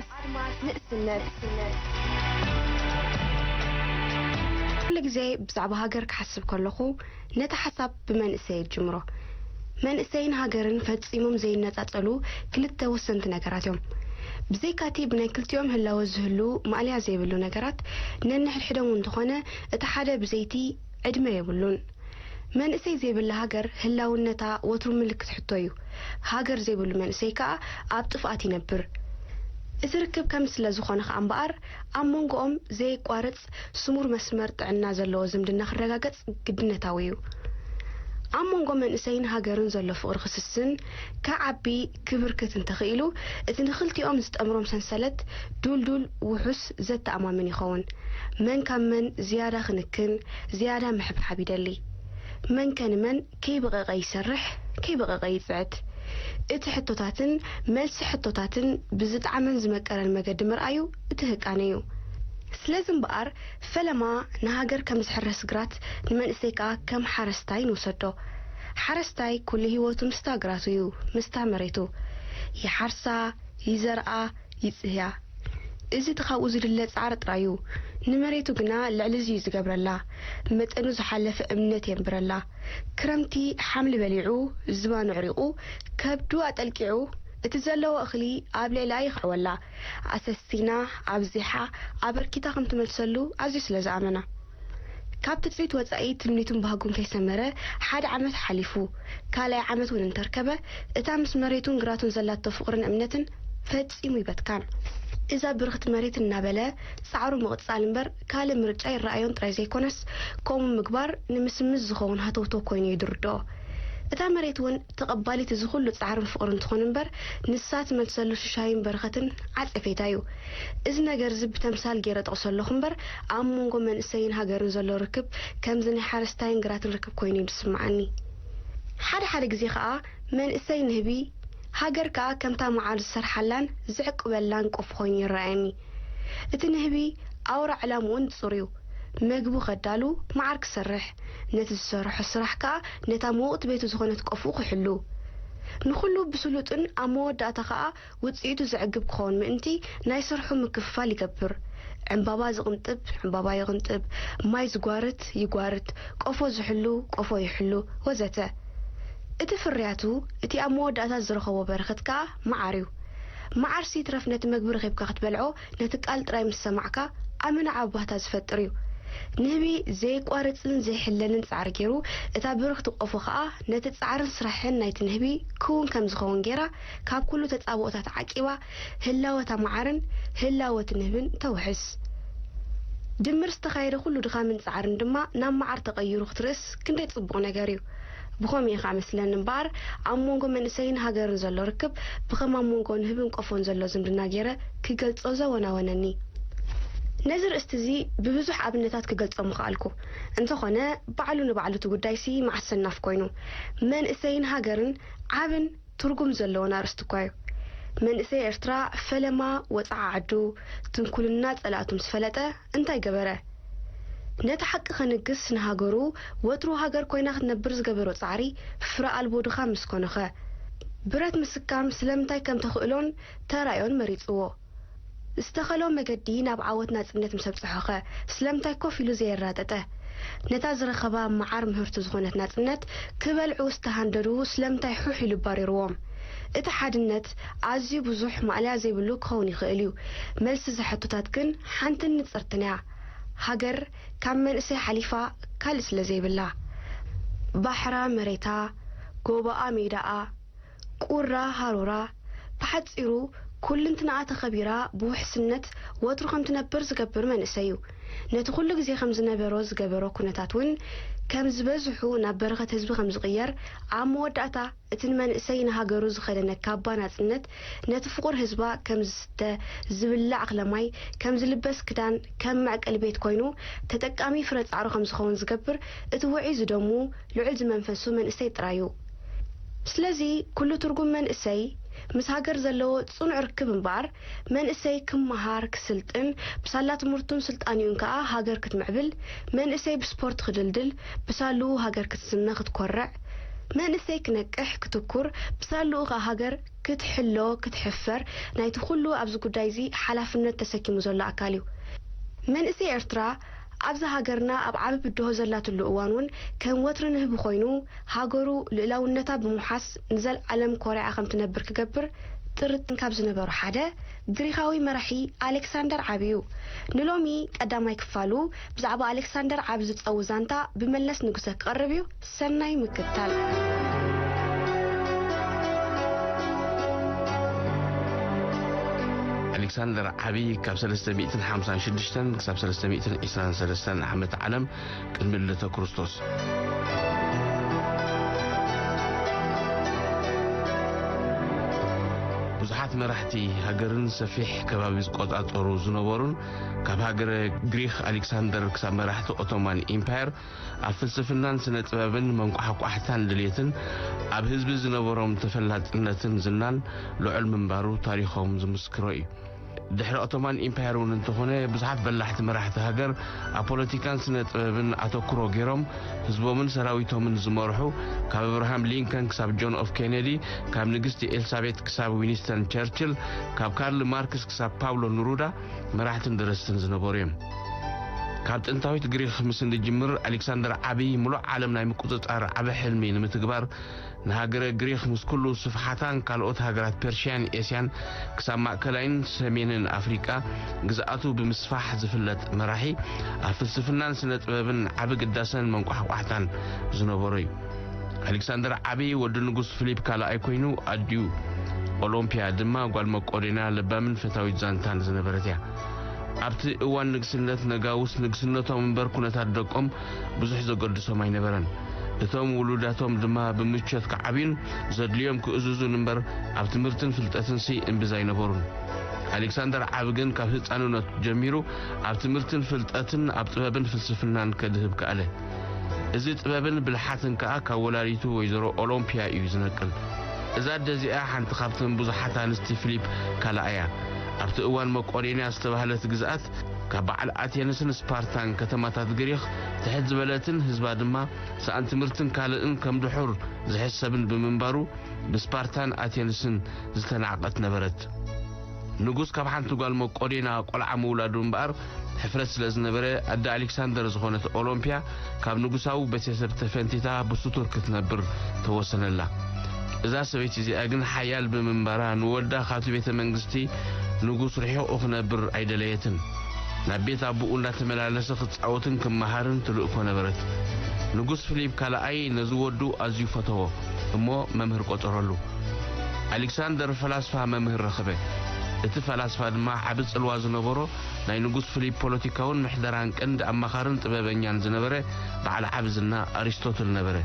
ኣድማስ ንእስነት። ኩሉ ግዜ ብዛዕባ ሃገር ክሓስብ ከለኹ፣ ነቲ ሓሳብ ብመንእሰይ እጅምሮ። መንእሰይን ሃገርን ፈጺሞም ዘይነጻጸሉ ክልተ ወሰንቲ ነገራት እዮም። ብዘይካቲ ብናይ ክልቲኦም ህላወ ዝህሉ ማእለያ ዘይብሉ ነገራት፣ ነንሕድሕዶም እንተኾነ እቲ ሓደ ብዘይቲ ዕድመ የብሉን። መንእሰይ ዘይብላ ሃገር ህላውነታ ወትሩ ምልክት ሕቶ እዩ። ሃገር ዘይብሉ መንእሰይ ከኣ ኣብ ጥፍኣት ይነብር። እዚ ርክብ ከም ስለ ዝኾነ ከኣ እምበኣር፣ ኣብ መንጎኦም ዘየቋርጽ ስሙር መስመር ጥዕና ዘለዎ ዝምድና ክረጋገጽ ግድነታዊ እዩ። ኣብ መንጎ መንእሰይን ሃገርን ዘሎ ፍቕሪ ክስስን፣ ክዓቢ፣ ክብርክት እንተኽኢሉ፣ እቲ ንኽልቲኦም ዝጠምሮም ሰንሰለት ዱልዱል፣ ውሑስ፣ ዘተኣማምን ይኸውን። መን ካብ መን ዝያዳ ክንክን፣ ዝያዳ ምሕብሓብ ይደሊ? መን ከ ንመን ከይበቐቐ ይሰርሕ፣ ከይበቐቐ ይጽዕት? እቲ ሕቶታትን መልሲ ሕቶታትን ብዝጠዓመን ዝመቀረን መገዲ ምርኣዩ እቲ ህቃነ እዩ። ስለዚ እምበኣር፣ ፈለማ ንሃገር ከም ዝሕረስ ግራት፣ ንመንእሰይ ከኣ ከም ሓረስታይ ንውሰዶ። ሓረስታይ ኩሉ ህይወቱ ምስታ ግራቱ እዩ፣ ምስታ መሬቱ። ይሓርሳ፣ ይዘርኣ፣ ይጽህያ። እዚ እቲ ካብኡ ዝድለ ጻዕሪ ጥራይ እዩ። ንመሬቱ ግና ልዕሊ እዚ እዩ ዝገብረላ። መጠኑ ዝሓለፈ እምነት የንብረላ። ክረምቲ ሓምሊ በሊዑ፣ ዝባኑ ኣዕሪቑ፣ ከብዱ ኣጠልቂዑ፣ እቲ ዘለዎ እኽሊ ኣብ ልዕሊኣ ይኽዕወላ። ኣሰሲና፣ ኣብዚሓ፣ ኣበርኪታ ከም ትመልሰሉ ኣዝዩ ስለ ዝኣመና። ካብ ትጽቢት ወጻኢ ትምኒቱን ባህጉን ከይሰመረ ሓደ ዓመት ሓሊፉ። ካልኣይ ዓመት እውን እንተርከበ፣ እታ ምስ መሬቱን ግራቱን ዘላቶ ፍቕርን እምነትን ፈጺሙ ይበትካን። እዛ ብርኽቲ መሬት እናበለ ጻዕሩ ምቕጻል እምበር ካልእ ምርጫ ይረኣዮን ጥራይ ዘይኮነስ፣ ከምኡ ምግባር ንምስምስ ዝኸውን ሃተውተው ኮይኑ እዩ ዝርድኦ። እታ መሬት እውን ተቐባሊት እዚ ኩሉ ጻዕርን ፍቕርን ትኹን እምበር፣ ንሳ ትመልሰሉ ሽሻይን በረኸትን ዓጸፌታ እዩ። እዚ ነገር እዚ ብተምሳል ገይረ ጠቕሶ ኣለኹ እምበር፣ ኣብ መንጎ መንእሰይን ሃገርን ዘሎ ርክብ ከምዚ ናይ ሓረስታይን ግራትን ርክብ ኮይኑ እዩ ዝስምዓኒ። ሓደ ሓደ ግዜ ከኣ መንእሰይ ንህቢ፣ ሃገር ከኣ ከምታ መዓር ዝሰርሓላን ዝዕቅበላን ቆፎ ኮይኑ ይረኣየኒ። እቲ ንህቢ ኣውራ ዕላምኡ ንጹር እዩ። መግቡ ከዳሉ፣ መዓር ክሰርሕ፣ ነቲ ዝሰርሖ ስራሕ ከኣ ነታ ምውቕቲ ቤቱ ዝኾነት ቆፎኡ ክሕሉ። ንኹሉ ብስሉጥን ኣብ መወዳእታ ከኣ ውጽኢቱ ዘዕግብ ክኸውን ምእንቲ ናይ ስርሑ ምክፍፋል ይገብር። ዕምባባ ዝቕንጥብ ዕምባባ ይቕንጥብ፣ ማይ ዝጓርት ይጓርት፣ ቆፎ ዝሕሉ ቆፎ ይሕሉ፣ ወዘተ። እቲ ፍርያቱ፣ እቲ ኣብ መወዳእታ ዝረኸቦ በረኸት ከኣ መዓር እዩ። መዓርሲ ይትረፍ ነቲ መግቢ ረኺብካ ክትበልዖ፣ ነቲ ቃል ጥራይ ምስ ሰማዕካ ኣመና ዓቢ ባህታ ዝፈጥር እዩ። ንህቢ ዘየቋርጽን ዘይሕለልን ጻዕሪ ገይሩ፣ እታ ብርኽቲ ቆፎ ከኣ ነቲ ጻዕርን ስራሕን ናይቲ ንህቢ ክውን ከም ዝኸውን ገይራ፣ ካብ ኩሉ ተጻብኦታት ዓቂባ፣ ህላወ እታ መዓርን ህላወ እቲ ንህብን ተውሕስ። ድምር ዝተኻየደ ኩሉ ድኻምን ጻዕርን ድማ ናብ መዓር ተቐይሩ ክትርእስ ክንደይ ጽቡቕ ነገር እዩ። ብኸምኡ እዩ ኸኣ መስለኒ እምበኣር፣ ኣብ መንጎ መንእሰይን ሃገርን ዘሎ ርክብ ብኸም ኣብ መንጎ ንህብን ቆፎን ዘሎ ዝምድና ገይረ ክገልጾ ዘወናወነኒ። ነዚ ርእስቲ እዚ ብብዙሕ ኣብነታት ክገልጾ ምኸኣልኩ። እንተኾነ፣ ባዕሉ ንባዕሉ እቲ ጉዳይሲ መዓሰናፍ ኮይኑ፣ መንእሰይን ሃገርን ዓብን ትርጉም ዘለዎን ኣርእስቲ እኳ እዩ። መንእሰይ ኤርትራ ፈለማ ወጽዓ ዓዱ፣ ትንኩልና ጸላእቱ ምስ ፈለጠ እንታይ ገበረ? ነቲ ሓቂ ከንግስ ንሃገሩ፣ ወትሩ ሃገር ኮይና ክትነብር ዝገበሮ ጻዕሪ ፍረ ኣልቦ ድኻም ምስ ኮነኸ? ብረት ምስካም ስለምንታይ ከም ተኽእሎን ተራእዮን መሪጽዎ? ዝተኸሎ መገዲ ናብ ዓወት ናጽነት ምስ ኣብጽሖኸ ስለምንታይ ኮፍ ኢሉ ዘየራጠጠ? ነታ ዝረኸባ መዓር ምህርቱ ዝኾነት ናጽነት ክበልዑ ዝተሃንደዱ ስለምንታይ ሑሕ ኢሉ ባሪርዎም? እቲ ሓድነት ኣዝዩ ብዙሕ ማእለያ ዘይብሉ ክኸውን ይኽእል እዩ። መልሲ እዚ ሕቶታት ግን ሓንትን ንጽርትን እያ። ሃገር ካብ መንእሰይ ሓሊፋ ካልእ ስለ ዘይብላ። ባሕራ መሬታ፣ ጎቦኣ ሜዳኣ፣ ቁራ ሃሩራ፣ ብሓጺሩ ኩልንትናኣ ተኸቢራ ብውሕስነት ወትሩ ከም ትነብር ዝገብር መንእሰይ እዩ። ነቲ ኩሉ ግዜ ከም ዝነበሮ ዝገበሮ ኩነታት እውን ከም ዝበዝሑ ናብ በረኸት ህዝቢ ከም ዝቕየር፣ ኣብ መወዳእታ እቲ ንመንእሰይ ንሃገሩ ዝኸደነ ካባ ናጽነት ነቲ ፍቑር ህዝባ ከም ዝስተ ዝብላዕ እኽለ ማይ፣ ከም ዝልበስ ክዳን፣ ከም መዕቀሊ ቤት ኮይኑ ተጠቃሚ ፍረ ጻዕሩ ከም ዝኸውን ዝገብር እቲ ውዑይ ዝደሙ ልዑል ዝመንፈሱ መንእሰይ ጥራይ እዩ። ስለዚ ኩሉ ትርጉም መንእሰይ ምስ ሃገር ዘለዎ ጽኑዕ ርክብ እምበኣር፣ መንእሰይ ክመሃር፣ ክስልጥን፣ ብሳላ ትምህርቱን ስልጣኒኡን ከኣ ሃገር ክትምዕብል፣ መንእሰይ ብስፖርት ክድልድል፣ ብሳልኡ ሃገር ክትስመ፣ ክትኮርዕ፣ መንእሰይ ክነቅሕ፣ ክትኩር፣ ብሳልኡ ከኣ ሃገር ክትሕሎ፣ ክትሕፈር ናይቲ ኩሉ ኣብዚ ጉዳይ እዚ ሓላፍነት ተሰኪሙ ዘሎ ኣካል እዩ። መንእሰይ ኤርትራ ኣብዛ ሃገርና ኣብ ዓቢ ብድሆ ዘላትሉ እዋን እውን ከም ወትሪ ንህቢ ኮይኑ፣ ሃገሩ ልእላውነታ ብምውሓስ ንዘልዓለም ኮሪዓ ከም ትነብር ክገብር ጥርጥን ካብ ዝነበሩ ሓደ ግሪኻዊ መራሒ ኣሌክሳንደር ዓቢ እዩ። ንሎሚ ቀዳማይ ክፋሉ ብዛዕባ ኣሌክሳንደር ዓቢ ዝጸው ዛንታ ብመለስ ንጉሰ ክቐርብ እዩ። ሰናይ ምክትታል። ኣሌክሳንደር ዓቢ ካብ ሰለስተ ሚእትን ሓምሳን ሽዱሽተን ክሳብ ሰለስተ ሚእትን ዕስራን ሰለስተን ዓመት ዓለም ቅድሚ ልደተ ክርስቶስ። ብዙሓት መራሕቲ ሃገርን ሰፊሕ ከባቢ ዝቆጻጸሩ ዝነበሩን፣ ካብ ሃገረ ግሪኽ ኣሌክሳንደር ክሳብ መራሕቲ ኦቶማን ኢምፓየር፣ ኣብ ፍልስፍናን ስነ ጥበብን መንቋሕቋሕታን ድሌትን ኣብ ህዝቢ ዝነበሮም ተፈላጥነትን ዝናን ልዑል ምንባሩ ታሪኾም ዝምስክሮ እዩ። ድሕሪ ኦቶማን ኢምፓየር እውን እንተኾነ፣ ብዙሓት በላሕቲ መራሕቲ ሃገር ኣብ ፖለቲካን ስነ ጥበብን ኣተኩሮ ገይሮም ህዝቦምን ሰራዊቶምን ዝመርሑ፣ ካብ ኣብርሃም ሊንከን ክሳብ ጆን ኤፍ ኬነዲ፣ ካብ ንግስቲ ኤልሳቤጥ ክሳብ ዊንስተን ቸርችል፣ ካብ ካርል ማርክስ ክሳብ ፓውሎ ኑሩዳ መራሕትን ደረስትን ዝነበሩ እዮም። ካብ ጥንታዊት ግሪኽ ምስ እንጅምር፣ ኣሌክሳንደር ዓቢ ምሉእ ዓለም ናይ ምቁጽጻር ዓቢ ሕልሚ ንምትግባር፣ ንሃገረ ግሪኽ ምስ ኩሉ ስፍሓታን ካልኦት ሃገራት ፐርሽያን ኤስያን ክሳብ ማእከላይን ሰሜንን ኣፍሪቃ ግዝኣቱ ብምስፋሕ ዝፍለጥ መራሒ፣ ኣብ ፍልስፍናን ስነ ጥበብን ዓቢ ግዳሰን መንቋሕቋሕታን ዝነበሮ እዩ። ኣሌክሳንደር ዓቢ ወዲ ንጉስ ፊሊፕ ካልኣይ ኮይኑ፣ ኣዲኡ ኦሎምፒያ ድማ ጓል መቄዶንያ ለባምን ፈታዊት ዛንታን ዝነበረት እያ። ኣብቲ እዋን ንግስነት ነጋውስ ንግስነቶም እምበር ኩነታት ደቆም ብዙሕ ዘገድሶም ኣይነበረን። እቶም ውሉዳቶም ድማ ብምቾት ክዓብዩን ዘድልዮም ክእዝዙን እምበር ኣብ ትምህርትን ፍልጠትንሲ እምብዛ ኣይነበሩን። ኣሌክሳንደር ዓቢ ግን ካብ ህጻንነቱ ጀሚሩ ኣብ ትምህርትን ፍልጠትን ኣብ ጥበብን ፍልስፍናን ከድህብ ከኣለ። እዚ ጥበብን ብልሓትን ከኣ ካብ ወላዲቱ ወይዘሮ ኦሎምፒያ እዩ ዝነቅል። እዛ ኣደ እዚኣ ሓንቲ ካብተን ብዙሓት ኣንስቲ ፊሊፕ ካልኣይ እያ። ኣብቲ እዋን መቄዶንያ ዝተባህለት ግዝኣት ካብ በዓል ኣቴንስን ስፓርታን ከተማታት ግሪኽ ትሕት ዝበለትን ህዝባ ድማ ሰኣን ትምህርትን ካልእን ከም ድሑር ዝሕሰብን ብምንባሩ ብስፓርታን ኣቴንስን ዝተናዕቐት ነበረት። ንጉስ ካብ ሓንቲ ጓል መቄዶንያ ቆልዓ ምውላዱ እምበኣር ሕፍረት ስለ ዝነበረ፣ ኣደ ኣሌክሳንደር ዝኾነት ኦሎምፒያ ካብ ንጉሳዊ ቤተሰብ ተፈንቲታ ብስቱር ክትነብር ተወሰነላ። እዛ ሰበይቲ እዚኣ ግን ሓያል ብምንባራ፣ ንወዳ ካብቲ ቤተ መንግስቲ ንጉስ ርሒቑ ክነብር ኣይደለየትን። ናብ ቤት ኣቦኡ እንዳተመላለሰ ክጻወትን ክመሃርን ትልእኮ ነበረት። ንጉስ ፊሊፕ ካልኣይ ነዚ ወዱ ኣዝዩ ፈተዎ እሞ መምህር ቆጸረሉ። ኣሌክሳንደር ፈላስፋ መምህር ረኸበ። እቲ ፈላስፋ ድማ ዓቢ ጽልዋ ዝነበሮ ናይ ንጉስ ፊሊፕ ፖለቲካውን ምሕደራን ቀንዲ ኣማኻርን ጥበበኛን ዝነበረ በዓል ዓቢ ዝና ኣሪስቶትል ነበረ።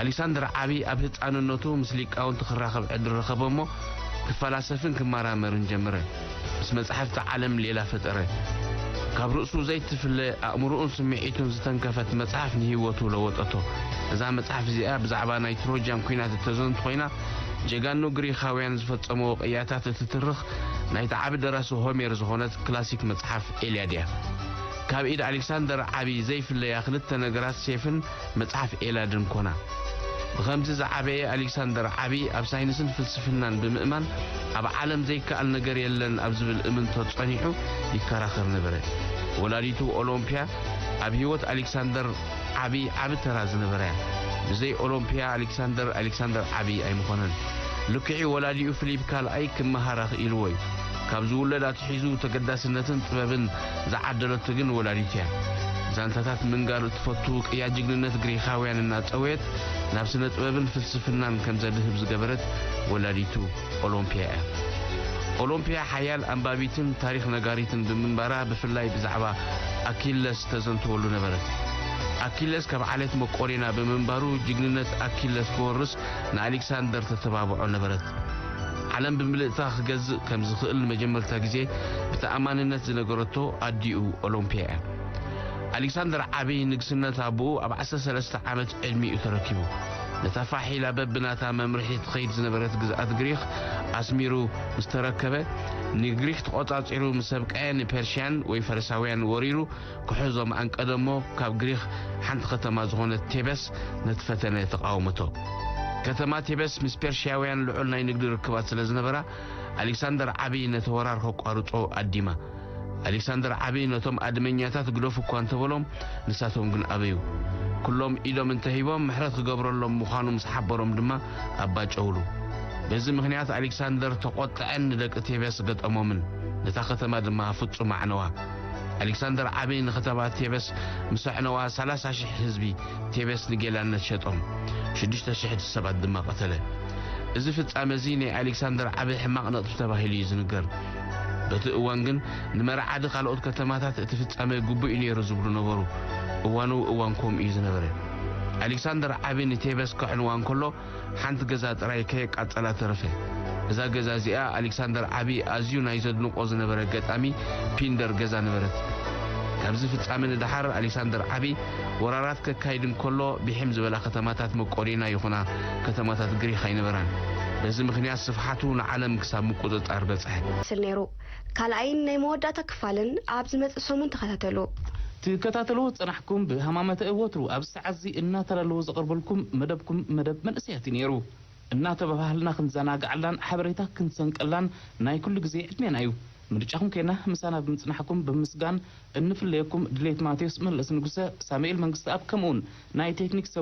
ኣሌክሳንደር ዓቢ ኣብ ህጻንነቱ ምስ ሊቃውንቲ ክራኸብ ዕድል ረኸበ እሞ ክፈላሰፍን ክመራመርን ጀመረ። ምስ መጻሕፍቲ ዓለም ሌላ ፈጠረ። ካብ ርእሱ ዘይትፍለ ኣእምሮኡን ስምዒቱን ዝተንከፈት መጽሓፍ ንህይወቱ ለወጠቶ። እዛ መጽሓፍ እዚኣ ብዛዕባ ናይ ትሮጃን ኲናት እተዘንቱ ኮይና፣ ጀጋኑ ግሪኻውያን ዝፈጸምዎ ቅያታት እትትርኽ ናይቲ ዓቢ ደራሲ ሆሜር ዝኾነት ክላሲክ መጽሓፍ ኤልያድ እያ። ካብ ኢድ ኣሌክሳንደር ዓቢ ዘይፍለያ ክልተ ነገራት ሴፍን መጽሓፍ ኤላድን ኮና። ብኸምዚ ዝዓበየ ኣሌክሳንደር ዓቢ ኣብ ሳይንስን ፍልስፍናን ብምእማን ኣብ ዓለም ዘይከኣል ነገር የለን ኣብ ዝብል እምንቶ ጸኒሑ ይከራኸር ነበረ። ወላዲቱ ኦሎምፒያ ኣብ ህይወት ኣሌክሳንደር ዓቢ ዓቢ ተራ ዝነበራ እያ። ብዘይ ኦሎምፒያ ኣሌክሳንደር ኣሌክሳንደር ዓቢ ኣይምኾነን። ልክዒ ወላዲኡ ፊሊፕ ካልኣይ ክመሃራ ክኢልዎ እዩ። ካብ ዝውለድ ኣትሒዙ ተገዳስነትን ጥበብን ዝዓደለቶ ግን ወላዲቱ እያ። ዛንታታት ምንጋር እትፈቱ ቅያ ጅግንነት ግሪኻውያን እናጸወየት ናብ ስነ ጥበብን ፍልስፍናን ከም ዘድህብ ዝገበረት ወላዲቱ ኦሎምፒያ እያ። ኦሎምፒያ ሓያል ኣንባቢትን ታሪኽ ነጋሪትን ብምንባራ ብፍላይ ብዛዕባ ኣኪለስ ተዘንትወሉ ነበረት። ኣኪለስ ካብ ዓሌት መቆሬና ብምንባሩ ጅግንነት ኣኪለስ ክወርስ ንኣሌክሳንደር ተተባብዖ ነበረት። ዓለም ብምልእታ ክገዝእ ከም ዝኽእል ንመጀመርታ ግዜ ብተኣማንነት ዝነገረቶ ኣዲኡ ኦሎምፒያ እያ። ኣሌክሳንደር ዓቢ ንግስነት ኣቦኡ ኣብ ዓሰርተ ሰለስተ ዓመት ዕድሚኡ ተረኪቡ። ነታ ፋሕ ኢላ በብናታ መምርሒ ትኸይድ ዝነበረት ግዝኣት ግሪኽ ኣስሚሩ ምስ ተረከበ፣ ንግሪኽ ተቖጻጺሩ ምስ ኣብቀዐ፣ ንፐርሽያን ወይ ፈርሳውያን ወሪሩ ክሕዞም ኣንቀደ እሞ፣ ካብ ግሪኽ ሓንቲ ከተማ ዝኾነት ቴበስ ነቲ ፈተነ ተቓወመቶ። ከተማ ቴበስ ምስ ፐርሽያውያን ልዑል ናይ ንግዲ ርክባት ስለ ዝነበራ፣ ኣሌክሳንደር ዓቢ ነቲ ወራር ከቋርጾ ኣዲማ። ኣሌክሳንደር ዓቢ ነቶም ኣድመኛታት ግደፉ እኳ እንተበሎም፣ ንሳቶም ግን ኣበዩ። ኩሎም ኢዶም እንተሂቦም፣ ምሕረት ክገብረሎም ምዃኑ ምስ ሓበሮም ድማ ኣባጨውሉ። በዚ ምኽንያት ኣሌክሳንደር ተቖጥዐን ንደቂ ቴበስ ገጠሞምን፣ ነታ ከተማ ድማ ፍጹም ኣዕነዋ። ኣሌክሳንደር ዓቢ ንከተማ ቴበስ ምስ ኣዕነዋ፣ ሰላሳ ሽሕ ህዝቢ ቴበስ ንጌላነት ሸጦም፣ ሽዱሽተ ሽሕ ሰባት ድማ ቀተለ። እዚ ፍጻመ እዚ ናይ ኣሌክሳንደር ዓቢ ሕማቕ ነጥቢ ተባሂሉ እዩ ዝንገር። በቲ እዋን ግን ንመርዓዲ ካልኦት ከተማታት እቲ ፍጻመ ግቡእ እዩ ነይሩ ዝብሉ ነበሩ። እዋኑ እዋን ከምኡ እዩ ዝነበረ። ኣሌክሳንደር ዓቢ ንቴበስ ከዕንዋ እንከሎ፣ ሓንቲ ገዛ ጥራይ ከየቃጸላ ተረፈ። እዛ ገዛ እዚኣ ኣሌክሳንደር ዓቢ ኣዝዩ ናይ ዘድንቆ ዝነበረ ገጣሚ ፒንደር ገዛ ነበረት። ካብዚ ፍጻመ ንደሓር ኣሌክሳንደር ዓቢ ወራራት ከካይድ እንከሎ፣ ብሒም ዝበላ ከተማታት መቆኔና ይኹና ከተማታት ግሪኽ ኣይነበራን። በዚ ምኽንያት ስፍሓቱ ንዓለም ክሳብ ምቁጽጻር በጽሐ። ስል ነይሩ። ካልኣይን ናይ መወዳእታ ክፋልን ኣብ ዝመጽእ ሰሙን ተኸታተሉ። ትከታተልዎ ዝጸናሕኩም ብሃማመተ ወትሩ ኣብዚ ሰዓት እዚ እናተላለዎ ዘቕርበልኩም መደብኩም መደብ መንእሰያት እዩ ነይሩ። እናተባባህልና ክንዘናግዓላን ሓበሬታ ክንሰንቀላን ናይ ኩሉ ግዜ ዕድሜና እዩ። ምርጫኹም ኬና ምሳና ብምጽናሕኩም ብምስጋን እንፍለየኩም ድሌት ማቴዎስ መለስ ንጉሰ፣ ሳሙኤል መንግስተኣብ ከምኡውን ናይ ቴክኒክ ሰብ